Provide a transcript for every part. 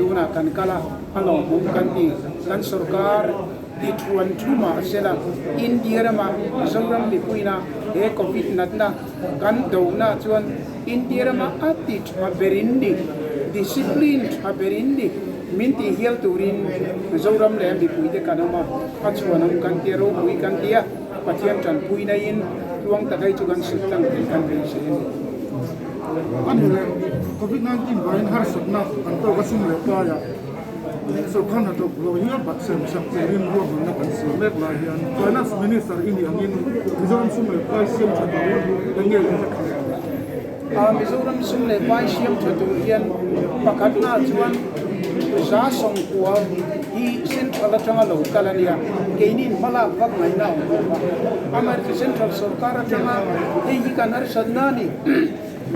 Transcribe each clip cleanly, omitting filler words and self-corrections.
Tunah kan kal a, a lawmawm kan ti. Kan sorkar ti thuan thu mah sela India rama Zoram mipuina he Covid natna kan dohna chuan India rama a ti tha berin ni, discipline tha berin ni min tih hial turin Zoram leh a mipuite kan awm a, a chhuanawm kan tia, ropui kan tia, Pathian tanpuina in tluang tak hei chu kan sut tlang thei kan beisei a ni. A ni leh, Covid 19 vangin harsatna kan tawk a sum leh paiah Sorkar hnathawk hlawh hial bat sem sak turin ruahmanna kan siam mek lai hian Finance Minister i nih angin Mizoram sum leh pai siam tha turin eng nge in hre thei? Mizoram sum leh pai siam tha tur hian pakhatna chuan 9% hi Central atanga lo kal a nia, keiniin hmalak vak ngaihna a awm lo va. Amaherawhchu Central sorkar atanga hei hi kan harsatna a ni,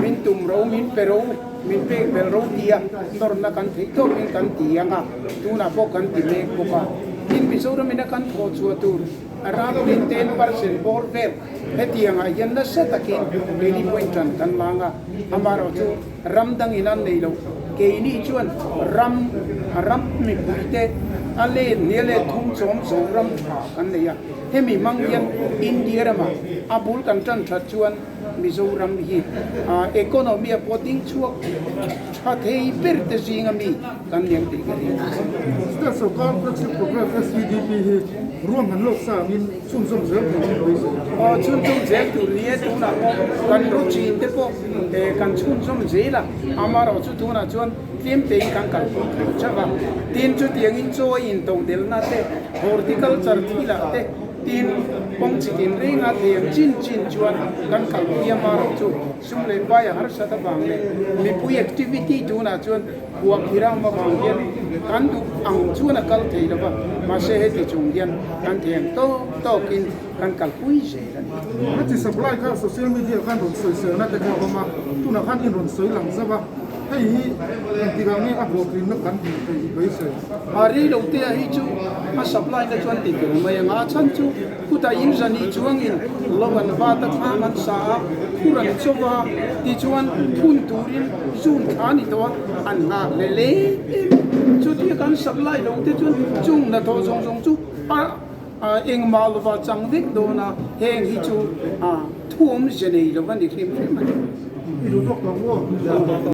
min tum ro, min pe ro, Min pek belh ro tia nawrna kan theih tawkin kan ti ang a, tunah pawh kan ti mek bawk a. Tin, Mizoramin a kan thawh chhuah tur roughly 10% bawr vel hetiangah hian nasa takin keini pawhin tan kan lang a. Amaherawhchu ram dangin an nei lo, keini chuan ram ram mipuite a len hnial leh thum chawm zo ram tha kan nei a. Hemi hmang hian India ramah a bul kan tan that chuan Mizoram hi economy a pawh ding chhuak tha thei ber te zinga mi kan lian tih ka ring. State sorkar flagship programme SEDP hi ruahman lawk sa angin chhunzawm zel tur in beisei a. Aw chhunzawm zel tur ni e, tunah pawh kan rawchin te pawh kan chhunzawm zel a, amaherawhchu tunah chuan tlem tein kan kalpui thei chauh a, tin chutiangin chaw in todelhna te, horticulture thilah te, Tin, kawng chi tin renga thei ang chin chin chuan kan kalpui a marawh chu sum leh pai a harsat avang leh mipui activity tunah chuan khuah khir a awm avang hian kan duh ang chuan a kal thei lo va, mahse heti chung hian kan thei ang tawk tawkin kan kalpui zel a ni. Heti supply kha social media khan rawn sawiselna te kha a awm a, tunah khan in rawn sawi lang zauh a, hei hi engtikah nge a hlawhtlinna kan hmuh theih i beisei? A rei lo te a hi chu a supply na chuan ti tel mai ang a, a chhan chu khutah in zani chuangin lo an vat a, thlam an sa a, khur an chaw va, tichuan phun turin zun thla ni tawh a, an nghak leh leh em. Chutia kan supply lo te chuan chung hnathawh zawng zawng chu a engmah lova chang vek dawn a, heng hi chu thu awmze nei lo a ni hrim hrim a ni. I duh tawk tawh maw?